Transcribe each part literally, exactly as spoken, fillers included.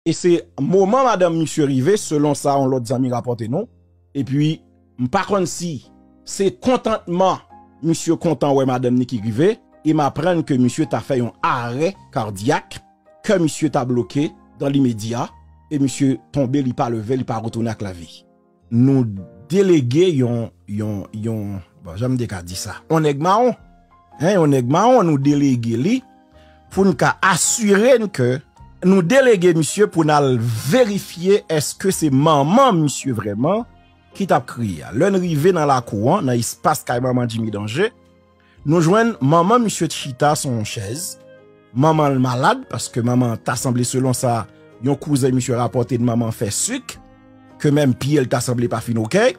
E se moman madanm misye rive, selon sa yon lòt zanmi rapòte nou. Epi, m pa konn si se kontantman misye kontan wè madanm ni ki rive, e m aprann ke misye ta fè yon arè kadyak, kè misye ta bloke dan limedya, e misye tonbe, li pa leve, li pa retounen ak lavi. Nou delege yon, yon, yon, bon, jan m te ka di sa, yon nèg mawon. Hein, yon nèg mawon, nou delege li pou n ka asire n ke nou delege misye pou n al verifye èske se manman misye vrèman ki t ap kriye a. Lè n rive nan lakou an, nan espas kay manman Jimmy Danje, nou jwenn manman misye t chita sou yon chèz. Manman l malad, paske manman an ta sanble, selon sa yon kouzen misye rapòte, manman an fè sik, ke menm pye l ta sanble pa fin oke.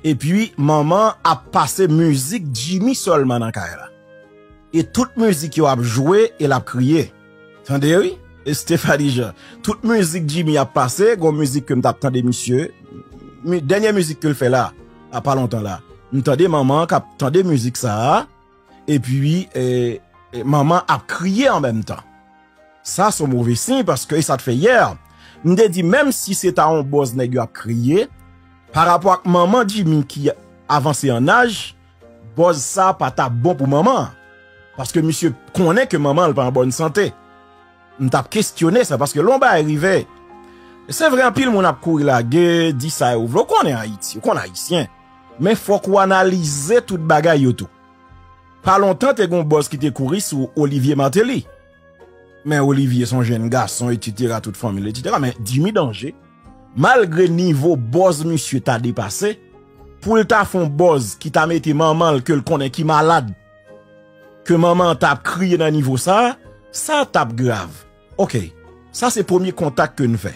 Epi, manman an ap pase mizik Jimmy sèlman nan kay la. E tout mizik yo ap jwe e l ap kriye. Tande wi, Estephanie Jean. Tout mizik Jimmy ap pase, gon mizik ke m t ap tande misye. Mi-, dènye mizik ke l fè la, a pa lontan la. M tande manman an k ap tande mizik sa a, epi, e, e, manman ap kriye an menm tan. Sa se yon move siy, paske e sa t fè yè, m te di, menm si se ta yon bòz nèg yo ap kriye, pa rapò ak manman Jimmy ki avanse an aj, bòz sa pa t ap bon pou manman an. Paske misye konnen ke manman l pa an bòn sante. M t ap kestyone sa, paske lè yon bagay rive, se vre, anpil moun ap kouri lage, di sa yo vle. Ou konnen Ayiti, ou konn Ayisyen. Men fòk ou analize tout bagay yo tou. Pa lontan, te gen yon bòz ki te kouri sou Olivier Martelly. Men Olivier se yon jenn gason, etsetera, tout fanmi l, etsetera. Men Jimmy Danje, malgre nivo bòz misye ta depase, pou l ta fè yon bòz ki ta mete manman l ke l konnen ki malad, ke manman an t ap kriye nan nivo sa, sa t ap grav. Oke, sa se premye kontak ke n fè.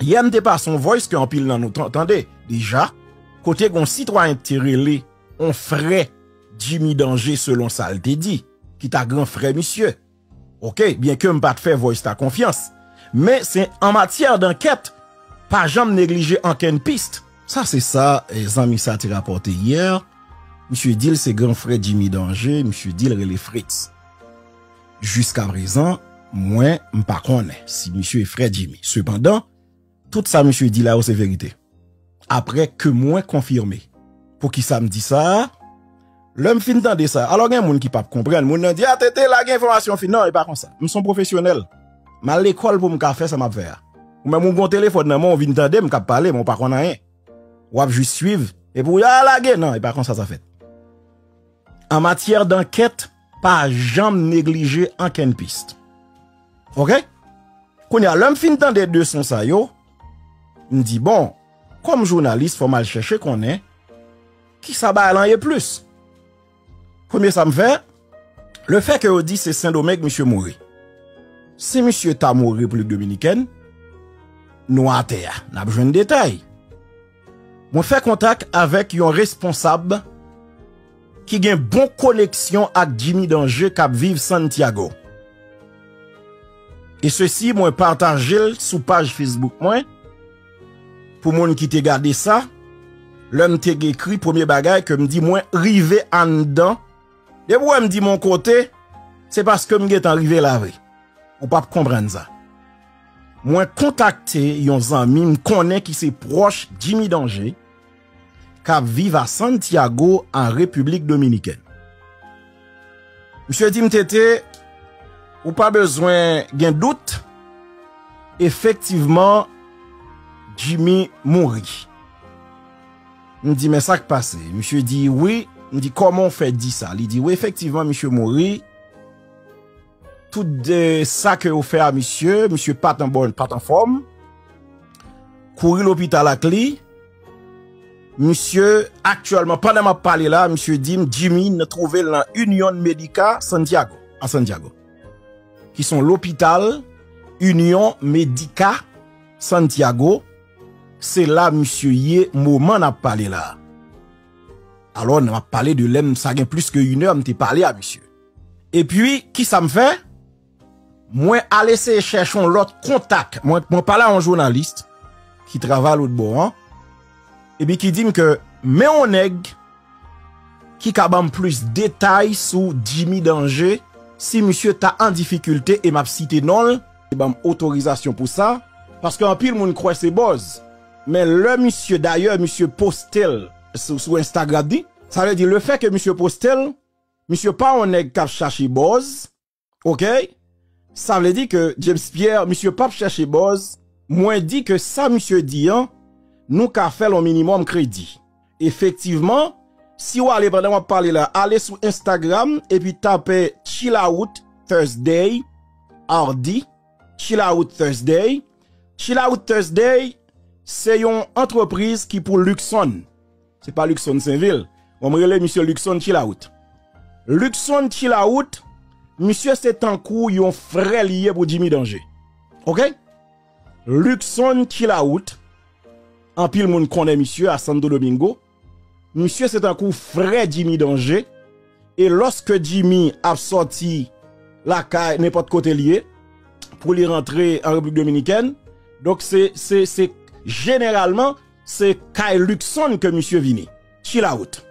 Yè m te pase yon voice ke anpil nan nou tan-, tande deja, kote gon sitwayen te rele yon frè Jimmy Danje, selon sa l te di, ki ta gran frè misye. Oke, byen ke m pa t fè voice la konfyans, men se an matyè d'ankèt, pa janm neglije ankenn pis. Sa se sa, e, zanmi sa te rapòte yè. Misye di l se gran frè Jimmy Danje, misye di l rele Fritz. Jiskaprezan, mwen, m pa konnen si misye e frè Jimmy. Sepandan, tout sa misye di la yo se verite. Apre ke mwen konfime. Poukisa m di sa? Lè m fin tande sa, alò gen moun ki p ap konprann, moun nan di, "A, T T, lage enfòmasyon fin." Non, e pa konsa. M se yon pwofesyonèl. M al lekòl pou m ka fè sa m ap fè a. Ou menm ou gon telefòn nan men w, ou vin tande m k ap pale, men w pa konn anyen. W ap jis swiv, epi w, "A, lage." Non, e pa konsa sa fèt. An matyè d'ankèt, pa janm neglije ankenn pis. Oke? Kounye a, lè m fin tande de son sa yo, m di, "Bon, kòm jounalis, fò m al chèche konnen kisa bagay lan ye plis." Premye sa m fè, lefètke yo di se Sendomeng misye mouri. Si misye ta mouri Repiblik Dominikèn, nou atè a, n ap jwenn detay. Mwen fè kontak avèk yon responsab ki gen bon koneksyon ak Jimmy Danje k ap viv Santiago. E sesi, mwen pataje l sou paj Facebook mwen. Pou moun ki te gade sa, lè m te ekri, premye bagay ke m di, mwen rive anndan. Depi w wè m di m yon kote, se paske m gentan rive la vre. Ou p ap konprann sa. Mwen kontakte yon zanmi m konnen ki se pwòch Jimmy Danje, k ap viv a Santiago, an Repiblik Dominikèn. Misye di m, "T T, ou pa bezwen gen dout, efektivman, Jimmy mouri." M di, "Men sa k pase?" Misye di, "Wi." M di, "Kòman w fè di sa?" Li di, "Wi, efektivman, misye mouri. Tout de sa ke yo fè a misye, misye pa t an bòn, pa t anfòm. Kouri lopital ak li. Misye, aktyèlman, pandan m ap pale la, misye di m, Jimmy, n twouve l nan Union Medica Santiago, a Santiago, ki se yon lopital Union Medica Santiago. Se la misye ye moman n ap pale la." Alò, n ap pale de lè m, sa gen plis ke inè, m te pale a misye. Epi, kisa m fè? Mwen al eseye chèche yon lòt kontak. Mwen, mwen pale a yon jounalis ki travay lòt bò an, epi ki di m ke men yon nèg ki ka ban m plis detay sou Jimmy Danje, si misye ta an difikilte, e m ap site non l, ban m otorizasyon pou sa, paske anpil moun kwè se buzz. Men lè misye, dayè, misye poste l sou, sou Instagram li, sa vle di, le fè ke misye poste l, misye pa yon nèg k ap chache buzz, oke? Sa vle di ke James Pierre, misye p ap chache buzz. Mwen di ke sa misye di an, nou ka fè l yon minimòm kredi. Efektivman, si w ale pandan w ap pale la, ale sou Instagram epi tape Chill Out Thursday, R D, Chill Out Thursday. Chill Out Thursday, se yon antrepriz ki pou Luckson. Se pa Luckson Senvil. Bon, m rele misye Luckson Chill Out. Luckson Chill Out, misye se tankou yon frè li ye pou Jimmy Danger. Oke? Luckson Chill Out, anpil moun konnen misye a Santo Domingo. Misye se tankou frè Jimmy Danger. E lòske Jimmy ap sòti lakay, nenpòt kote li ye, pou li rantre an Repiblik Dominikèn, donk se, se, se jeneralman, se kay Luckson ke misye vini. Chill out.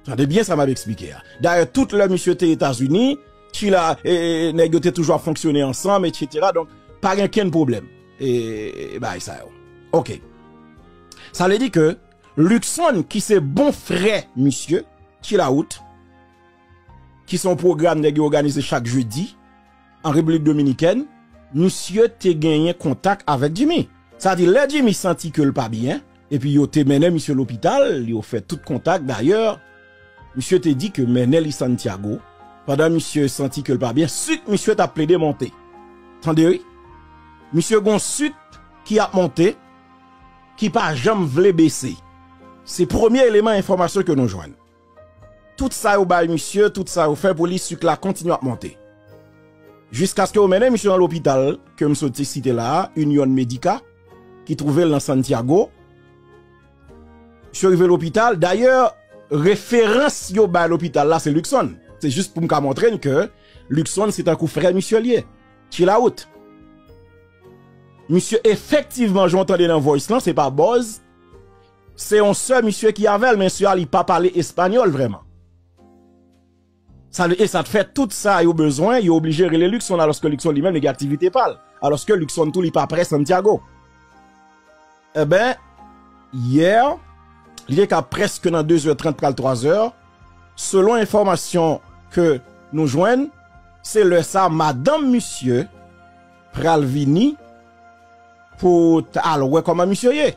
Tande byen sa m ap eksplike a. Dayè, tout lè misye te Etazini, Chila, e, e, nèg yo te toujou ap fonksyone ansanm, etsetera. Donk, pa gen kenn pwoblèm. E, e, bagay sa yo. Oke. Sa vle di ke Luckson, ki se bon frè misye, Chill Out, ki se yon pwogram nèg yo òganize chak jedi an Repiblik Dominikèn, misye te genyen kontak avèk Jimmy. Sa di, lè Jimmy santi ke l pa byen, epi yo te mennen misye lopital, yo fè tout kontak. Dayè, misye te di ke mennen li Santiago, pandan misye santi ke l pa byen, sik misye t ap plede monte. Tande wi. Misye gon sik ki ap monte, ki pa janm vle bese. Se premye eleman enfòmasyon ke nou jwenn. Tout sa yo bay misye, tout sa yo fè pou li, sik la kontinye ap monte. Jiskaske yo mennen misye nan lopital ke m sot site la a, Union Medica, ki twouve l nan Santiago. Misye rive lopital. Dayè, referans yo bay lopital la, se Luckson. Se jis pou m ka montre n ke Luckson se tankou frè misye l ye. Chill out. Misye efektivman, jan w tande nan voice lan, se pa buzz. Se yon sè misye ki avè l, men sè a li pa pale espanyòl vrèman. Sa, e sa t fè tout sa yo bezwen, yo oblije rele Luckson, alòske Luckson li menm li gen aktivite pa l. Alòske Luckson tou li pa prè Santiago. Eben, yè, li te ka prèske nan de zè trant pral twa zè, selon enfòmasyon ke nou jwenn, se lè sa madanm misye pral vini pou t al wè kòman misye ye.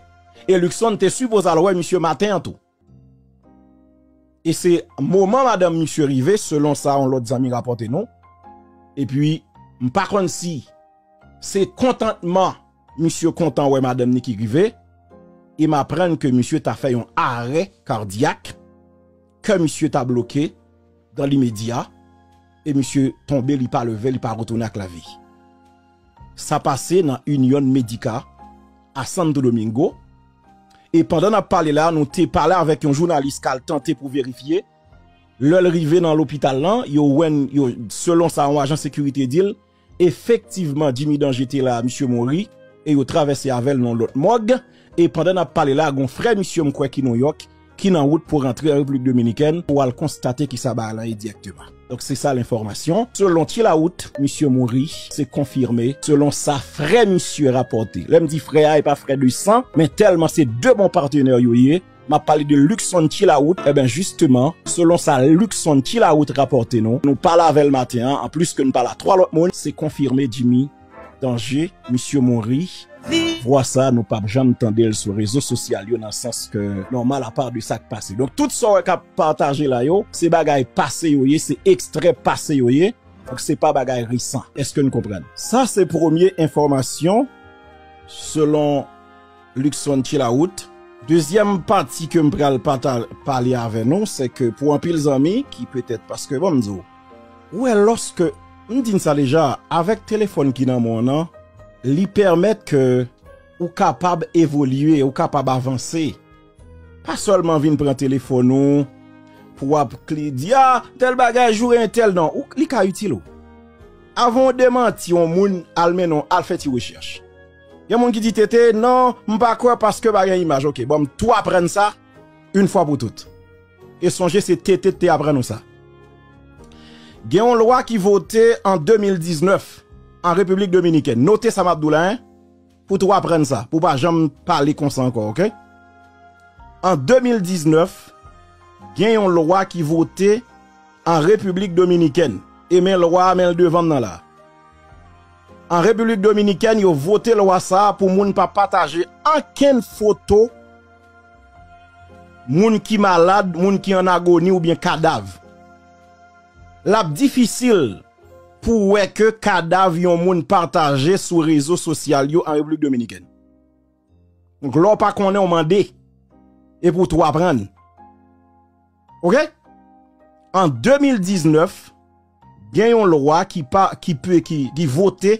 E Luckson te sipoze al wè misye maten an tou. E se moman madanm misye rive, selon sa yon lòt zanmi rapòte nou. Epi, m pa konn si se kontantman misye kontan wè madanm ni ki rive, e m aprann ke misye ta fè yon arè kadyak, kè misye ta bloke dan limedya, e misye tonbe, li pa leve, li pa retounen ak lavi. Sa pase nan Union Medica a Santo Domingo. E pandan n ap pale la, nou te pale avèk yon jounalis k al tante pou verifye. Lè l rive nan lopital lan, yo wè n, yo, selon sa yon ajan sekirite di l, efektivman, Jimmy Danger te la, misye mouri, e yo travèse avè l nan lòt mòg. E pandan n ap pale la, gon frè misye m kwè ki Nouyòk, ki nan wout pou rantre an Repiblik Dominikèn, pou al konstate kisa bagay lan ye dirèkteman. Donk, se sa lenfòmasyon. Selon Chill Out, misye mouri, se konfime, selon sa frè misye rapòte. Lè m di frè a, e pa frè de san, men tèlman se de bon patnè yo ye, m ap pale de Luckson Chill Out. Eben, jisteman, selon sa Luckson Chill Out rapòte nou, nou pale avè l maten an, anplis ke n pale a twa lòt moun, se konfime Jimmy Danger, misye mouri. Vwa sa, nou p ap janm tande l sou rezo sosyal yo, nan sans ke nòmal, apa de sa k pase. Donk, tout sa w wè k ap pataje la yo, se bagay pase yo ye, se ekstrè pase yo ye. Donk, se pa bagay resan. Èske n konprann? Sa se premye enfòmasyon selon Luckson Chill Out. Dezyèm pati ke m pral pata-, pale avè nou, se ke pou anpil zanmi ki petèt, paske, bon, m di w, ou wè, lòske, m di n sa deja, avèk telefòn ki nan men w nan, li pèmèt ke ou kapab evolye, ou kapab avanse. Pa sèlman vin pran telefòn ou pou w ap kli-, di, "A, tèl bagay, joure entèl." Non, ou, li ka itil ou. Avan w demanti yon moun, al mennen w, al fè ti rechèch. Gen moun ki di, "Tete, non, m pa kwè paske pa gen imaj." Oke, ban m tou aprann sa, yon fwa pou tout. E sonje, se Tete te aprann nou sa. Gen yon lwa ki vote an de mil diznèf. an Repiblik Dominikèn. Note sa m ap di w la, en, pou tou aprann sa, pou pa janm pale konsa ankò, oke? An de mil diznèf, gen yon lwa ki vote an Repiblik Dominikèn. E men lwa a, men l devan m nan la. An Repiblik Dominikèn, yo vote lwa sa a pou moun pa pataje ankenn foto moun ki malad, moun ki an agoni oubyen kadav. L ap difisil pou w wè ke kadav yon moun pataje sou rezo sosyal yo an Repiblik Dominikèn. Donk, lè w pa konnen, w mande. E pou tou aprann. Oke? An de mil diznèf, gen yon lwa ki pa, ki pe, ki, ki vote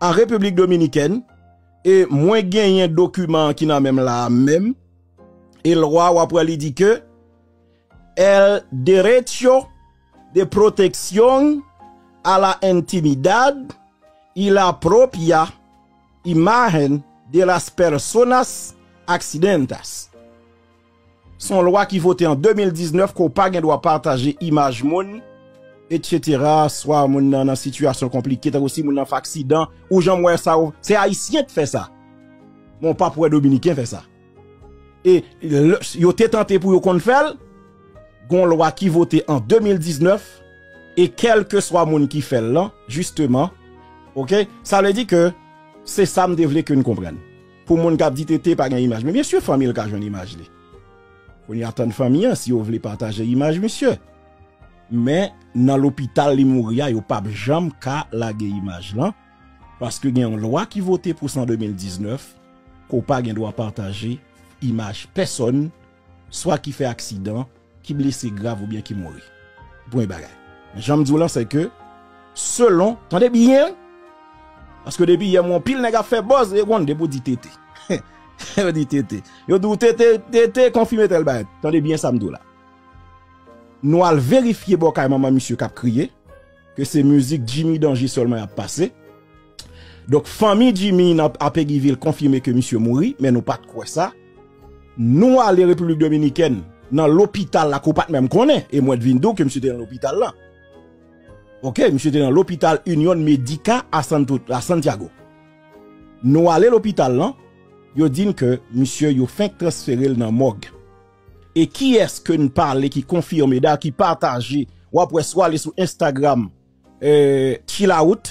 an Repiblik Dominikèn, e mwen genyen dokiman an ki nan men m la a menm, e lwa a, w ap wè li di ke el derecho de protección a la intimidad y la propia imagen de las personas accidentas. Se yon lwa ki vote an de mil diznèf ke w pa gen dwa pataje imaj moun, etsetera, swa moun nan nan sitiyasyon konplike, tankou si moun nan fè aksidan, ou janm wè sa, ou, se Ayisyen k fè sa. Men w p ap wè Dominiken fè sa. E lè, yo te tante pou yo konn fè l, gen yon lwa ki vote an de mil diznèf, e kèlkeswa moun ki fè l lan, jisteman, oke, sa vle di ke se sa m te vle ke n konprann. Pou moun k ap di T T pa gen imaj. Men byen si fanmi l ka jwenn imaj li. Kounye a tann fanmi an si yo vle pataje imaj misye. Men nan lopital li mouri a, yo p ap janm ka lage imaj lan, paske gen yon lwa ki vote pou sa an de mil diznèf, ke w pa gen dwa pataje imaj pèsòn, swa ki fè aksidan, ki blese grav oubyen ki mouri. Premye bagay. Men jan m di w lan, se ke, selon, tande byen, paske depi yè, m wè anpil nèg ap fè buzz, e konn, depi w di T T. Yo di T T. Yo di w T T, T T konfime tèl bagay. Tande byen sa m di w la. Nou al verifye bò kay manman misye k ap kriye, ke se mizik Jimmy Danje sèlman y ap pase. Donk, fanmi Jimmy nan Péguy-Ville konfime ke misye mouri, men nou pa t kwè sa. Nou ale Repiblik Dominikèn, nan lopital la, ke w pa t menm konnen, e mwen t vin di w ke misye te nan lopital la. Oke, misye te nan lopital Union Médica a Santo, a Santiago. Nou ale lopital lan, yo di n ke misye yo fenk transfere l nan mòg. E kiyès ke n pale ki konfime, dayè ki pataje, w ap wè si w ale sou Instagram, eh, Chill Out,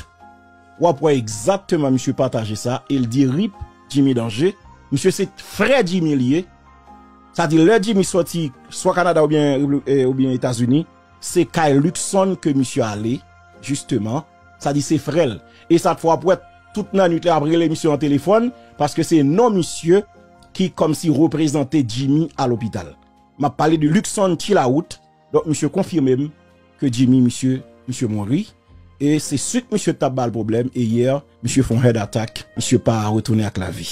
w ap wè egzakteman misye pataje sa, e l di R I P Jimmy Danje. Misye se frè Jimmy li ye. Sa di lè Jimmy sòti swa Kanada oubyen, eh, oubyen Etazini, se kay Luckson ke misye ale, jisteman. Sa di se frè l. E sa t fè w ap wè tout nannwit la ap rele misye nan telefòn, paske se non misye ki kòmsi reprezante Jimmy a lopital. M ap pale de Luckson Chill Out. Donk, misye konfime m ke Jimmy, misye, misye mouri. E se sik misye t ap ba l pwoblèm. E yè, misye fè yon heart attack. Misye pa retounen ak lavi.